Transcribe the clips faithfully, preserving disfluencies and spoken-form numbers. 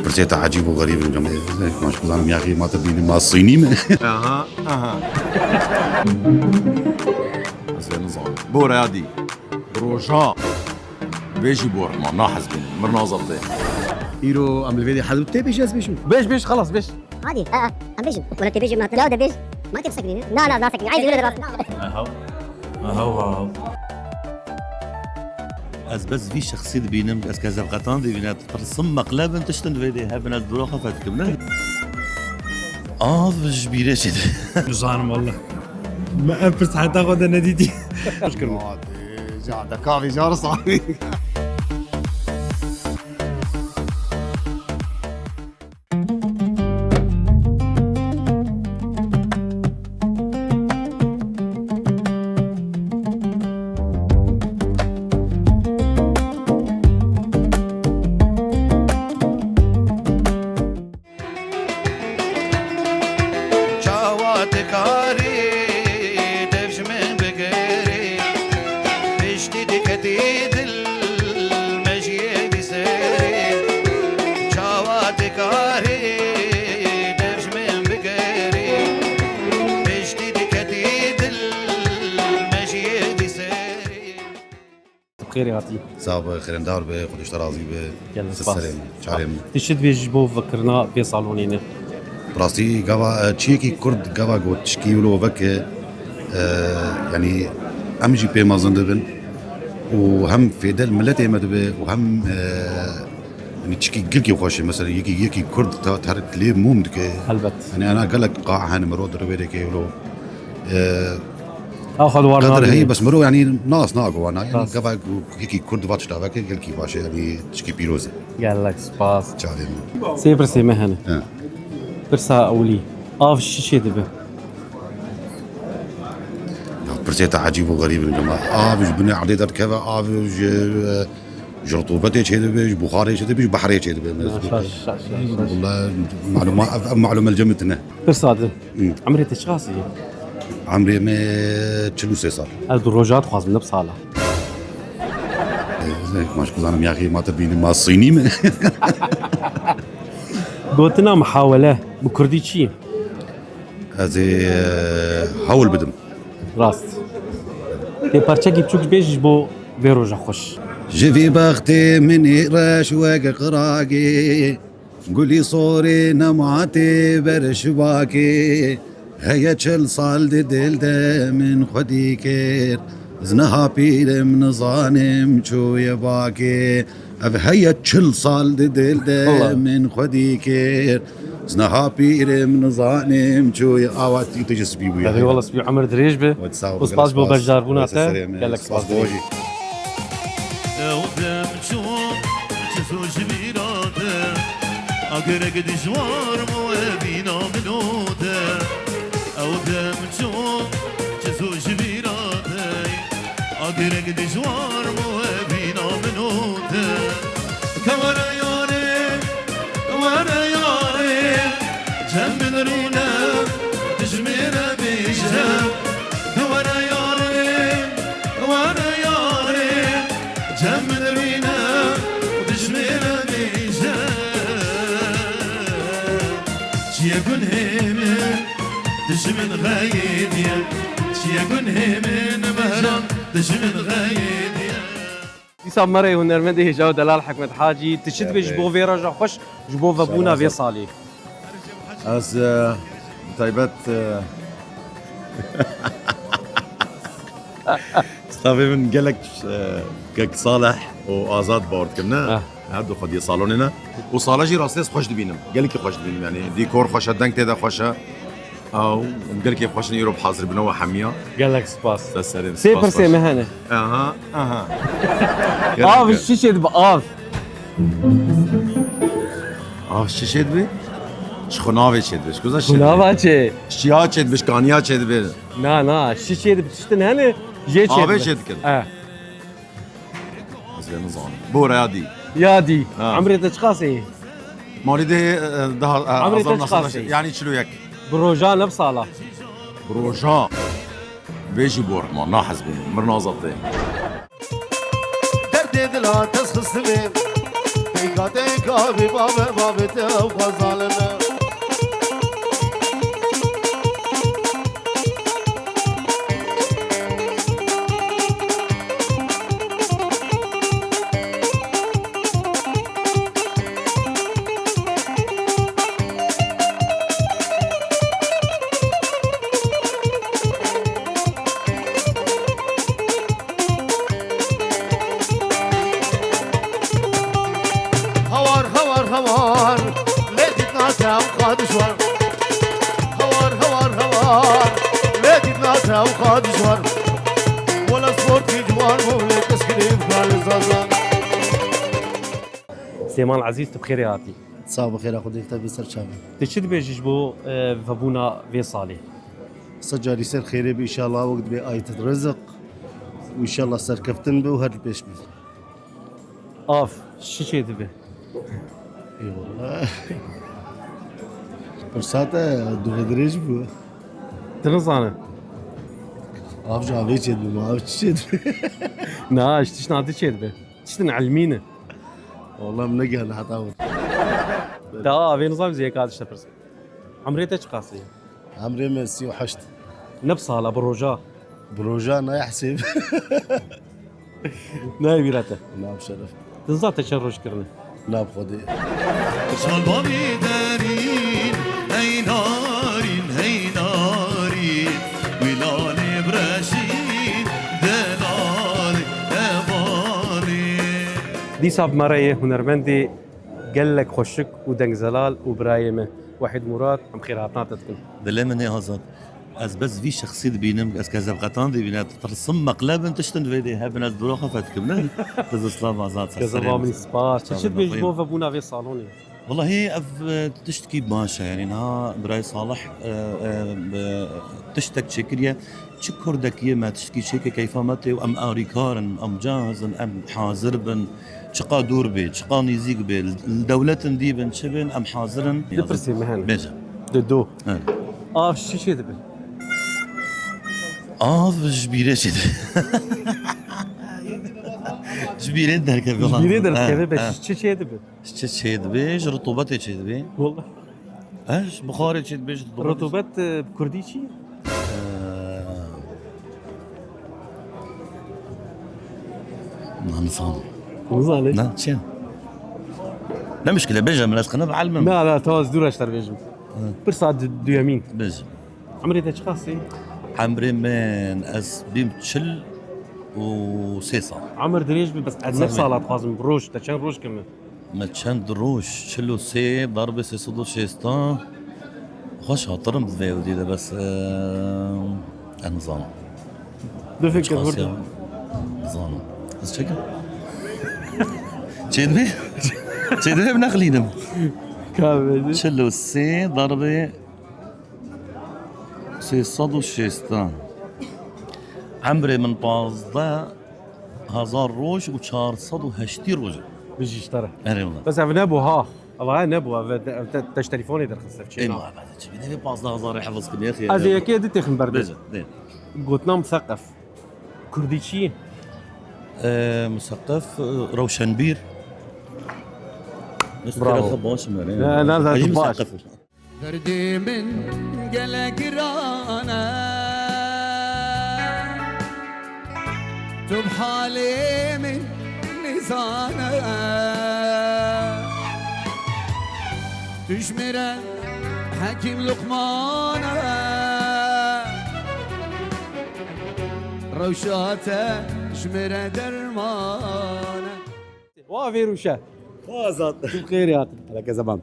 Pirsê te ecîb û xerîb in, cem. Maşkuzanim yaxî ma te bînim, ma Sînî me. Aha, aha. Ez ê nizanim. Bora ya dî. Roja. Vê jî bor ma, na hez bînim. Mir nazabitê. Îro em li vê dê hez tê bêjî, ez bêjim. Bêj, bêj, xelas, bêj. Hadi, ha, ha, em bêjin. Wala tê bêjî, ma te. Ya de bêj. Ma tê biseknî, ne? Na, na, naseknî. Ay, zî wala de bas. Aha. Aha, wow. Ez bes vî şexsî dibînim, ez kezebxetan dibînim, tirsim meqlebin tiştin divê dê hebin, ez duro xwe fetkim, ne? Av ji bîrê çêdibê. Nizanim walla. Me ev pirs heta xwe de nedîtî. Hoş kirme. Hadi, ca de kavî car saxî. Çawa dikarî dev ji min bigirî? Piştî diketî dil mejiyê vî serî. Çawa dikarî dev ji min bigirî? Piştî diketî dil mejiyê vî serî. Bi xêrê hatî. Sağ ol, xêrendar be, Xwedê ji te razî be. Gelek spas. Serê min, çavê min. Tu çi dibêjî ji bo vekirina vê salonê ne? Rastî, gava, e, çiyekî kurd gava got tişkî wilo veke, e, yanî em jî pê mezin dibin û hem fêde li miletê me dibe û hem, e, yanî tişkî gelkî xweş e. Mesela yekî, yekî kurd te, te her lê mûm dike. Helbet. Yanî ana gelek qa hene mirov di rê vê dike wilo. E, Axa li war qedir nabîne. Heyî, bes mirov, yanî, nas nake wana. Yanî, rast. Gava ku yekî kurd va tişta veke, gelkî baş e, yanî, tişkî pîroz e. Gelek spas. Çavê min. Sê pirsê me hene. He. Pirsa ewilî. Av ji çi çêdibe? Ya, pirsê te ecîb û xerîb in, cema. Av ji binê erdê derdikeve, av ji, e, ji rutubetê çêdibe, ji buxarê çêdibe, ji behrê çêdibe. Ha, şaş, şaş, şaş, şaş. Wala, malûma-, ev, ev malûme li cem min tune. Pirsa din. Hı. Emrê te çiqas e? Emrê me çil û sê sal. Ez du roja dixwazim, ne bi sala. Maşkuzanim yaxî ma te bînim, ma Sînî me. Gotina muhawele bi kurdî çi ye? Ez ê, e, hewl bidim. Rast. Tê parçekî biçûk bêjî ji bo vê roja xweş. Ji vî bextê min ê reş wek qiragê. Gulî sorê nematê ber şibakê, heye çil sal di dil de min xwedî kir. Ez niha pîr im, nizanim çûye bakê. Ev heye çil sal di dil de Allah. Min xwedî kir. Ez niha pîr im, nizanim çûye. Awa tî tu ji spî bûye. Erê wala spî, emir dirêj be. Wet sağ ol, û spas bo beşdarbûna te. Gelek spas bo jî. Ew dem çû, çi zû ji bîra de, a gerek dijwar bû evîna min û te. Ew dem çû, çi zû ji bîra de, a gerek dijwar bû evîna min û te. Kewere yarê, were yarê, cem min rûne, dijmê re bêje. Were yarê, were yarê, cem min rûne, dijmê re bêje. Çiye gunhê min, dijmin xeyê diye. Çiye gunhê min, mehran, dijmin xeyê diye. Dîsa me re hunermendê hêja û delal Hikmet Hacî, tu çi dibêjî ji bo vê roja xweş, ji bo vebûna vê salê? Ez, e, bi taybet, e, stafê min gelek, e, kek Salih û Azad bawer dikim, ne? Eh. Her du xwediyê salonê ne. Û sala jî rastî ez xweş dibînim. Gelekî xweş dibînim, yanî dîkor xweş e, deng tê de xweş e. Ew gelkê xweş in îro bi hazir bûne we hemiya. Gelek spas. Te serê. Sê pirsê me hene. Aha, aha. Av ji çi çêdibe, av? Av ji çi çêdibe? Ji xunavê çêdibe. Ji kuza çêdibe? Xunava çê? Ji çiya çêdibe, ji kaniya çêdibe. Na, na, ji çi çêdibe, tiştin hene, jê çêdibe. Avê çêdikin. Eh. Ez vê nizanim. Bora ya dî. Ya dî. Ha. Emrê te çiqas e? Malî de, e, daha, e, Emrê te çiqas e? Yanî çil û yek. Bi roja ne bi sala. Bi roja. Vê jî bor ma, na hez bûn. Mir nazabitê. Derdê dila dest xistibê. Katê kavî bavê bavê te ew xwe zalim e. Hawar, hawar, hawar, lê dît nase ew xwe dijwar. Hawar, hawar, hawar, lê dît nase ew xwe dijwar. Wela sportî ciwan bû, lê keskirî bi kalê zazan. Sêman Ezîz, tu bi xêrê hatî. Sax bi xêra Xwedê te bi ser çavê. Tu çi dibêjî ji bo, e, vebûna vê salê? Sed carî ser xêrê bi, înşallah wek dibê ayet rizik û înşallah serkeftin bi û her li pêş bi. Av, çi çê dibe? Eyvallah. Pirsa te duve dirêj bû. Tu nizane. Av ji avê çê dibe, ma av çi çê dibe? Na, ji tiştan tu çê dibe. Tiştin ilmî ne. Wallah min negihand heta wir. Te avê nizam zêka tişte pirs. Emrê te çiqas e? Emrê me sî û heşt. Ne bi sala, bi roja. Bi roja nayê hesêb. Nayê bîra te. Na bi şeref. Din zate çend roj kirine? Na bi Xwedê. Şalbavî derîn, hey narîn, hey narîn, wî lalê bireşîn, delalê hevalê. Dîsa bi me re yê hunermendê gelek xweşik û dengzelal û birayê me Wehîd Murad, em xêrhatina te dikin. Dilê min ê Azad. Ez bes vî şexsî dibînim, ez kezebqetan dibînim, tirsim meqlebin tiştin vê dê hebin, ez dûra xwe fetkim, ne? Kezebqa min spas. Tu çi dibêjî bo vebûna vê salonê? Wellahî ev, e, tiştekî baş e, yanî niha birayê Salih, e, e, e, tiştek çêkiriye. Çi kurdekî ye me tiştekî çêke keyfa me tê û em arîkar in, em cahiz in, em hazir bin. Çiqa dûr bê, çiqa nîzîk bê, li dewletin dî bin, çi bin, em hazir in. Du pirsê me hene. Bêje. Di do. He. Av ji çi çê dibe? Av ji bîrê çê dibe. Ji bîrê derkeve. Ji bîrê derkeve, be, ji çi çê dibe? Ji çi çê dibe? Ji rutubetê çê dibe. Wala. He, ji bixarê çê dibe, ji rutubetê. Rutubet, e, bi kurdî çi ye? Ee, na nizanim. Nizanî? Na, çi ye? Ne muşkile, bêje min, ez qine bi elmim. Na, na, tamam, ez dû reşter bêjim. Hı. Pirsa du-, duyemîn. Bêje. Emrê te çiqas e? Emrê min, ez bîm çil û sê sal. Emir dirêj bi, bes ez ne sala dixwazim, roj, te çend roj kime? Me çend roj, çil û sê darbê sê sed û şêstan. Xweş hatirim vê û dî de, bes, e, ez nizanim. Bifikir. Çiqas hurd ya. Nizanim. Ez çekim. Çêdibê? Çêdibê bi nexlînim. Ka bêjî. Çil û sê darbê sê sed û şêstan. Emrê min pazdeh hezar roj û çar sed û heştî roj e. Bijî ji te re. Erê wala. Bes ev nebû ha. Ev ha nebû. Ev te-, ev te-, te ji telefonê derxist, ev çê. Ê ma, ev çi bî? Devê pazdeh hezar rê hefiz kiriye xêr. Ez ê yekê du têxim ber. Bêje, bêje. Gotina museqef. Kurdî çi ye? Ee, museqef, e, rewşenbîr. Bravo. Baş mı? Ne, ne, ne, baş. Museqef. Derdê min gelek giran e, tu bi halê min nizane. Tu ji min re Hekîm Luqman e, rewşa te ji min re derman e. Wa vê rûşe. Wa Azad. Tu bi xêrê hatin. Herkese ban.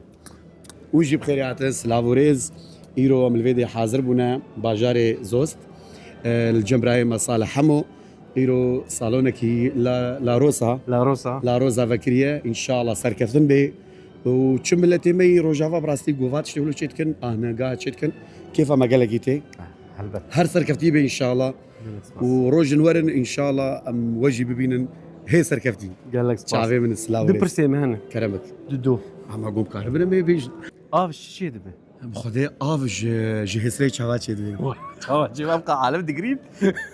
Û jî bi xêrê hatin, silav û rêz. Îro em li vê dê hazir bûne bajarê Zost. E, li cem birayê me Salih Hemo. Îro salonekî La, La Rosa. La Rosa. La Rosa vekiriye. Înşallah serkeftin bê. Û çi miletê me yî Rojava bi rastî gova tiştê wilo çê dikin, ahne ga çê dikin. Kêfa me gelekî tê. Helbet. Her serkeftî be înşallah. Gelek spas. Û rojin werin, înşallah, em we jî bibînin hê serkeftî. Gelek spas. Çavê min silav. Du pirsê me hene. Keremek. Du, du. Ama gom karibin em ê bêjin. Av ji çi çê dibe? Bi Xwedê av ji, ji hêsreyê çava çê dibe. Wah, çava çê, em ka alem digirîn.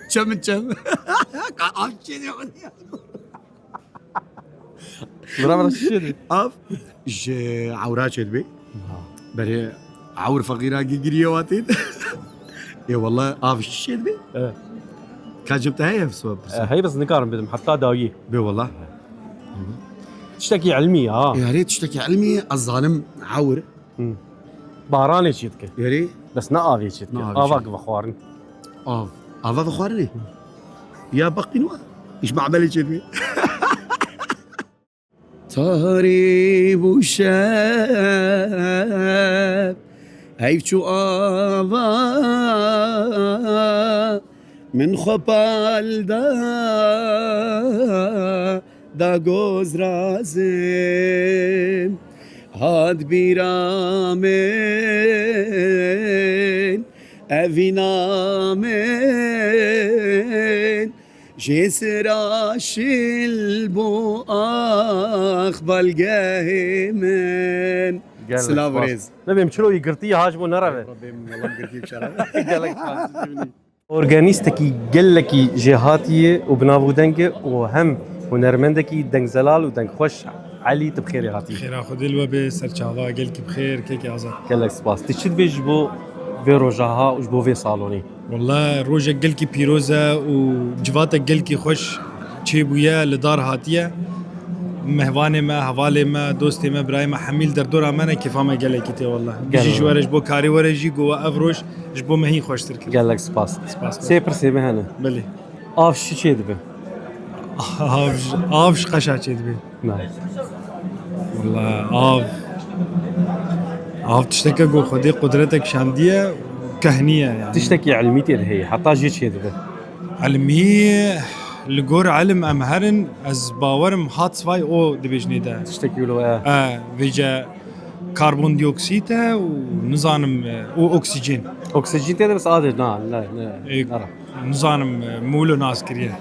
Çem min çem. Ka av çê dibe. Bira bira çi çêdibê? Av ji ewra çêdibê. Berê ewr feqîra gigiriye watîn. Ê wala av ji çi çêdibê? Evet. Ka cem te heye, sor pirsa. E, heye, bes nikarim bidim, heta dawiyê. Bê wala. Tiştekî ilmî ya. Ê, erê tiştekî ilmî, ez zanim ewr. Hı. Baranê çêdike. Erê. Bes ne avê çêdike. Ne avê çêdike. Ava ki vexwarin. Av. Ava vexwarinê. Ya baqîn wa. Îş mamelê çêdike. Tarî bû şev, heyv çû ava, min xwe pal da, da goz razim. Hat bîra min, evîna min, Jê sira şil bû ax balgehê min. Gelek Silav spas. Rêz. Nebêm çilo wî girtî ya, hac bû nereve. Bêm, welam girtî çara. Gelek spas. Organîstekî gelekî jêhatî ye û bi nav û deng e û hem hunermendekî dengzelal û dengxweş Elî, tu bi xêrê hatî. Xêra Xwedê li we be, ser çava, gelkî bi xêr, kekê Azad. Gelek spas. Tu çi dibêjî ji bo vê roja ha û ji bo vê salonê? Wele rojek gelkî pîroz e û civatek gelkî xweş çêbûye, li dar hatiye. Mehvanê me, hevalê me, dostê me, birayê me hemî li derdora me ne, kêfa me gelekî tê wele. Bijî ji we re, ji bo karê we re jî, ku we ev roj ji bo me hîn xweştir kir. Gelek spas. Spas. Sê pirsê me hene. Belê. Av ji çi çêdibe? Av ji, av ji qeşa çêdibe. Na. Wele av, av tişteke ku Xwedê qudretek şandiye, kehnî ye yani. Tiştekî ilmî tê de heye, heta jê çêdibe. Ilmî, li gor ilim em herin, ez bawerim hat vay o dibêjinê de. Tiştekî wilo e. E, vêce karbondioksît e û nizanim, e, û oksîjen. Oksîjen tê de bes adê, na, ne, ne, Ê, nara. Nizanim, e, mûlo nas kiriye.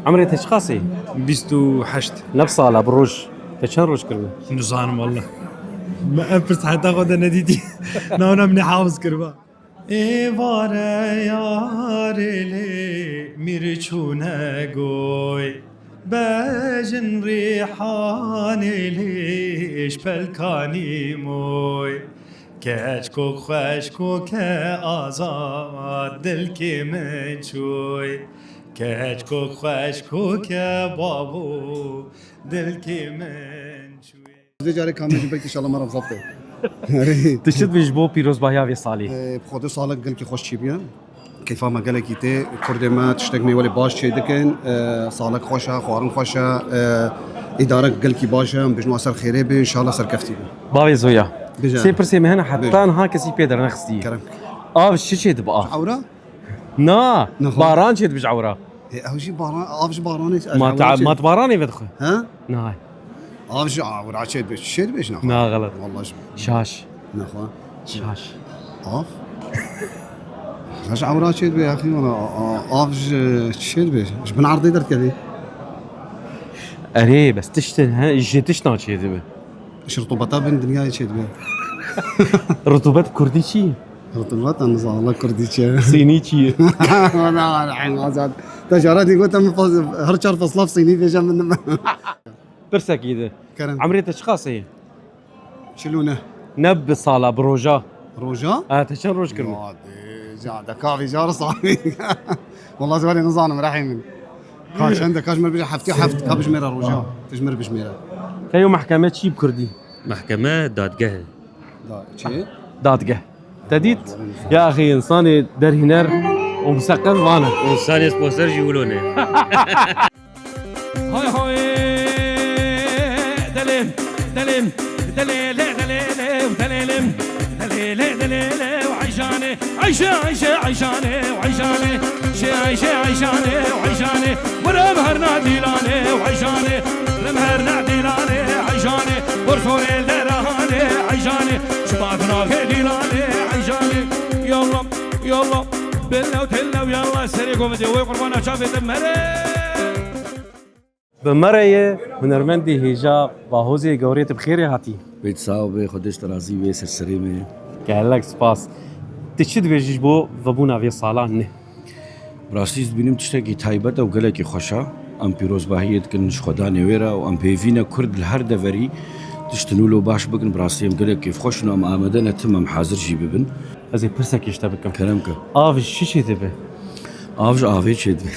Emrê te çiqas e? Bîst û heşt. Ne bi sala, bi roj. Te çend roj kirine? Nizanim wele. Me ev pirs heta xwe de nedîtî. Navna min ê hafiz kiriba. Êvare yarê lê mîr çûne goy. Bejin rîhanê lê ji pelkanî moy. Keçko xweşko ke azad dilkê min çûy. Keçko xweşko ke babo dilkê min çûy. Vê carê kamê jî belkî inşallah me re zaft e. Tu çi dibêjî ji bo pîrozbahiya vê salê? Ee, bi Xwedê salek gelkî xweş çêbûye. Keyfa me gelekî tê. Kurdê me tiştek nêwelê baş çê dikin. Ee, salek xweş e, xwarin xweş e. Ee, îdarek gelkî baş e. Em bijno ser xêrê be, inşallah serkeftî be. Bavê Zoya. Bêje. Sê pirsê me hene, heta niha kesî pê dernexistî. Kerem. Av ji çi çê dibe av? Ewra? Na, Nexwe. Baran çê dibe ji ewra. E, ew jî baran, av ji baranê, Ma te, ma te baranê vedixwe? He? Na. Av ji ewra çê dibe, çê dibe ji nexwe. Na, xelet. Wallah ji Şaş. Nexwe. Şaş. Av? Av ji ewra çê dibe, yaxî, wala, a, a, av ji çê dibe. Ji bin erdê derdikevê. Erê, bes tiştin, he, ji tiştan çê dibe. Ji rutubeta bin dinyayê çê dibe. Rutubet kurdî çi ye? Rutubet, em nizanin, wala kurdî çi ye? Sînî çi ye? Wala, wala, em azad. Te jara dî got, em fas-, her çar fasla bi sînî bêje min. Pirsekî de. Kerem. Emrê te çiqas e? Çil û neh. Ne bi sala, bi roja. Roja? Ha, te çend roj kirine? Ya de, ca de, ka vî car salî. Wala, ez were nizanim, rehî min. Ka çend e, ka ji me re bijmêre heftê û heft, ka bijmêre roja. Tu ji me re bijmêre. Te yo mehkeme çi bi kurdî? Mehkeme dadgeh e. Da, çi? Dadgeh. Te dît? Ya axî, însanê derhîner û museqef van e. Însanê sponsor jî wilo ne. Hay hay, delê, delê, delê, lê, delê, lê, delê, lê, delê, lê, delê, lê, Eyşanê, Eyşe, Eyşe, Eyşanê, Eyşanê, Şê, Eyşe, Eyşanê, Eyşanê, Wırım her nadîlanê, Eyşanê, Wırım her nadîlanê, Eyşanê, Borsorê derahanê, Eyşanê, Şibat navê dîlanê, Eyşanê, yallah, yallah, bellew tellew, yallah, serê komedê, oy qurban, aça bête mere. Bi me re ye hunermendê hêja Bahozê Gewrê, tu bi xêrê hatî. Wê sax be, Xwedê ji te razî be, ser serê me. Gelek spas. Tu çi dibêjî ji bo vebûna vê sala ne? Bi rastî ez dibînim tiştekî taybet e û gelekî xweş e. Em pîrozbahiyê dikin ji xwedanê wê re û em pêvî ne Kurd li her deverî tişt nû lo baş bikin. Bi rastî em gelek kêfxweş in û em amade ne tim em hazir jî bibin. Ez ê pirsekê ji te bikim. Kerem ke. Av ji çi çêdibe? Av ji avê çêdibe.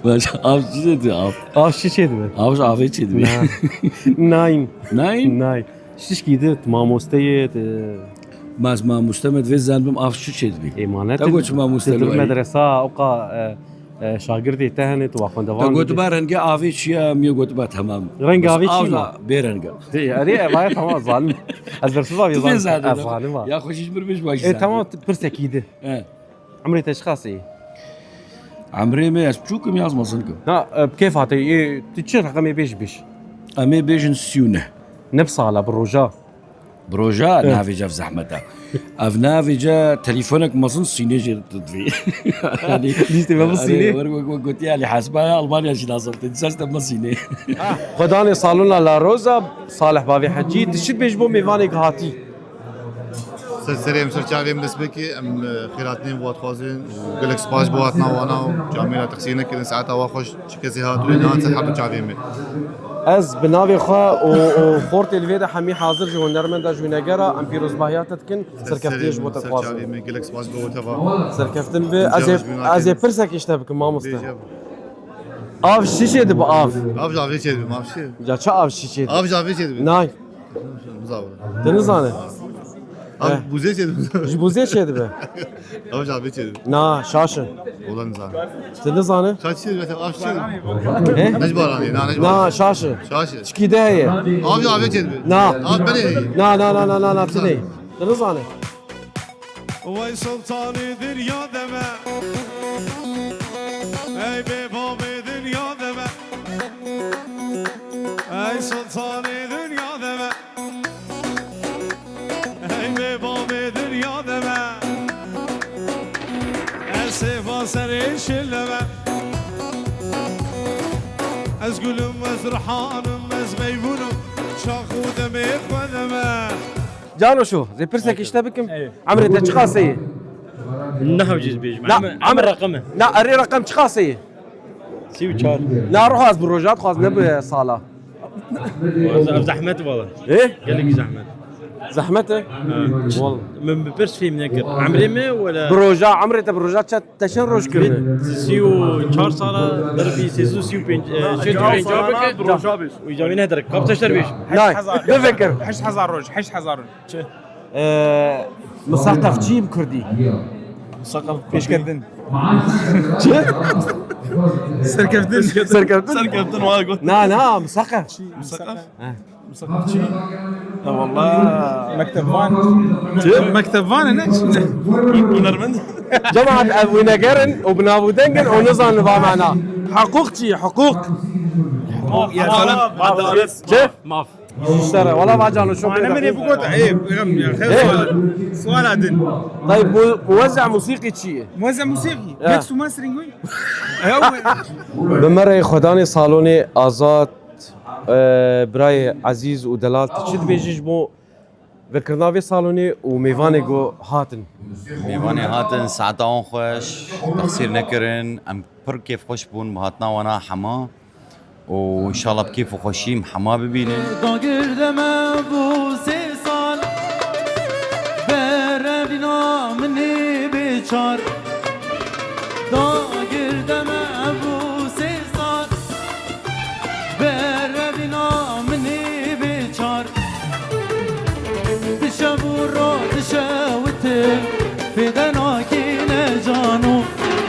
Baş, av ji çi çêdibe? Av. Av ji çi çêdibe? Av ji avê çêdibe. Na. Nine. Nine? Nine. Şişkî de, tu mamoste yê, tu Ma ez mamoste me, divê zanibim av çi çêdibî. Ê, ma ne Te tu, got çi mamoste tu li dur wayî? Medresa, oqa, e, e, şagirdê te hene, tu wa Te xwendevan gotiba dibî. Rengê avê çi ye, em yê gotiba temam. Rengê Bes avê çi av ma? Bêreng e. Tê, erê, ev aya tamam, zanim. Ez bersiva vê Tu vê zanim. Zanim. Ez zanim ha. Ya xweşî ji mir bêj wajî Ê, zanim. Tamam, tu pirsekî de. He. Emrê te çiqas e? Emrê me ez biçûk im ya ez mezin kim? Ha, e, bi kêf hate. Ê, tu çi reqemê bêj bêj? Em ê bêjin sî û neh. Ne bi sala, bi roja. Bi roja, eh. Navê ce ev zehmet e. Ev navê ce telefonek mezin sînê jê didivê. Yani, lîstê me bi yani, sînê. Wek, wek, wek gotiye, yani, hesba Almanya jî lazim te. Dîsa işte me sînê. Xwedanê salona La Rosa, Salih Bavê Hecî, tu çi dibêj bo mêvanê hatî? Ser serê em ser çavê em dest pê kê, em, e, xêr hatinê bo dixwazin û gelek spas bo hatina wana û camêra texsîr nekirin, saeta wa xweş, çi kesê hat û nehat ser hat û çavê me. Ez bi navê xwe û, û xortê li vê de hemî hazir ji hunermenda ji wînegera em pîrozbahiya te dikin, serkeftiye ji bo te dixwazin. Ser çavê me, gelek spas bo teva. Serkeftin bi, ez ê, ez ê pirsekê ji te bikim, mamoste. Bêje. Av ji çi çêdibe av? Av ji avê çêdibe, av çi? Ya çi av ji çi çêdibe? Av ji avê çêdibe. Nay. Nizam. Tu nizane? Av Eh. Buzê çêdibe. Ji buzê çêdibe. Av ji avê çêdibe. Na, şaş e. Ola nizam. Tu nizane? Şaş çêdibe, av çêdibe. He? Nejbaranê, na, nejbaranê. Na, şaş e. Şaş e. Çikî de heye. Av ji avê çêdibe. Na. Av benê. Na, na, na, na, na, na, tu ney. Tu nizane? Vay sultanê dinya de me. Ey bê bavê dinya de me. Ey sultanê dinya de me. Ey bê bavê dinya de me. Ez sêva serê şil de me. Ez gul im, ez rihan im, ez meybûn im. Çax û demê xwe de me. Cano şo, zê pirsekî ji te bikim. Eyê. Emrê te çiqas e? Niha cîz bêjim. Na, emr, emr emr reqem e. Na, erê reqem çiqas e? Sî û çar. Na, ruh az bi roja dixwaz, ne bi sala. Ev zehmet wala. E? Gelek zehmet. Zehmet e? Ha. Wal. Min bi pirs fêm nekir. Emrê me wala? Bi roja, emrê te bi roja çet Te çend roj kirine? Sî û çar sala, derbî sêzdeh û sî û pênc, e, sêzdeh û pênc. Bi roja bêj. Û camî ne derek. Kap te şer bêj. Nay, bivekir. Heşt hezar roj, heşt hezar roj. Çi? E, misaqef çi bi kurdî? Misaqef pêşketin. Çi? Serkeftin. Serkeftin. Serkeftin, wa got. Na, na, misaqef. Misaqef. He. Misaqefçî? Ya wallah. Mektebvan. Çi? Mektebvan ne? Hunermend. Cemaat ev wînegerin û bi nav û deng in û nizanin va mana. Hiqûq çi? Hiqûq. Hiqûq, ya salam, adalet. Çi? Maf. Ji te re. Wala va cano şo. Mane min ê bigot, ê, peyxam, ya, xêr suala. Suala din. Tayb, mu-, muwezze musîqî çi ye? Muwezze musîqî? Ya. Mix û mastering wî? Bi me re Xwedanê salonê Azad. Ee, birayê ezîz û delal, tu çi dibêjî ji bo vekirina vê salonê û mêvanê ku hatin? Mêvanê hatin, saeta wan xweş, texsîr nekirin. Em pir kêfxweş bûn bi hatina wana hema û înşallah bi kêf û xweşî em hema bibînin. Dagir de me bû sê sal, berevîna min ê bê çar. Dagir de me bû sê sal, berevîna min ê bê çar. Di şev û roj dişewitim, fêde nakîne cano.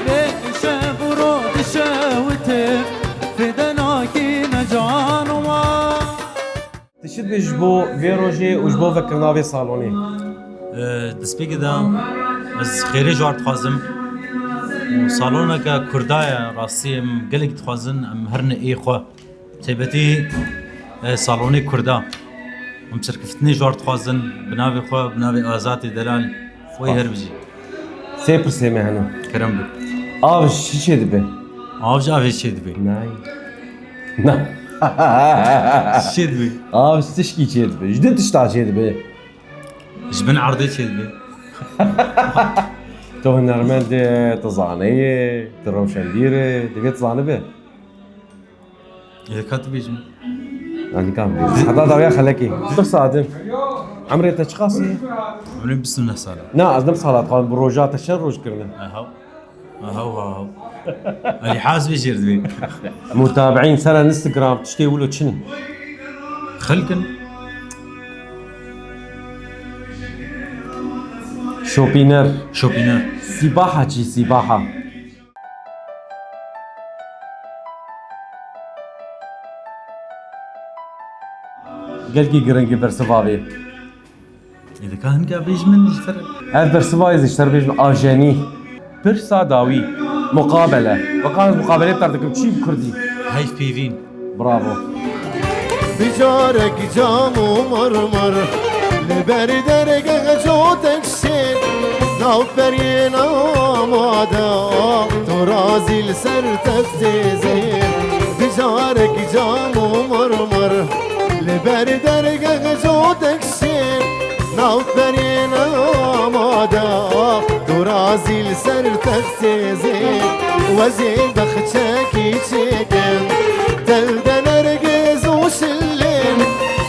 Di şev û roj dişewitim, fêde nakîne cano ma. Tu çi dibêjî ji bo vê rojê û ji bo vekirina vê salonê? Ee, destpêkê de ez xêrê ji wan dixwazim. Û saloneke kurda ye, rastî em gelek dixwazin em herine ê xwe. Taybetî, e, salonê kurda. Em serkeftinê ji wan dixwazin, bi navê xwe, bi navê Azadê Delal, xwe her bijî. Sê pirsê me hene. Kerem bik. Av ji çi çêdibe? Av ji avê çêdibe. Nay. Na. Çêdibe. Av ji tişkî çêdibe. Ji du tişta çêdibe. Ji bin erdê çêdibe. Tu hunermend e, tu zaneyê, tu rewşenbîr e, divê tu zanibe. Ê, ka tu bêjim. Yanî ka bêjim. Heta dawiya xelekê. Tu sadim. Emrê te çiqas e? Emrê bîst û neh sal e. Na, ez nim sala dixwazim, bi roja te çend roj kirine? Aha. Aha, aha. Elî Has bêjêr divê. Mutabiîn sera Instagram tiştê wilo çin in? Xelk in. Şopîner. Şopîner. Sîbaha çi, sîbaha. Gelkî giring e bersiva vê. Ê, dika hinka bêj min ji te re. Ev bersiva yê ji te re bêjim, ajenî. Pirsa dawî. Muqabele. Weka ez muqabelê bi te re dikim, çi bi kurdî? Heyv pêvîn. Bravo. Bi carekî cam û marmar li ber dergeh cotek şêr, navberiyên amade, tu razî li ser textê zêr. Bi carekî cam û marmar li ber dergeh cotek şêr, navberiyên amade, tu razî li ser textê zêr. Wezî bexçekî çêkin, tev de nergiz û şilên,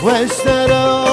weştera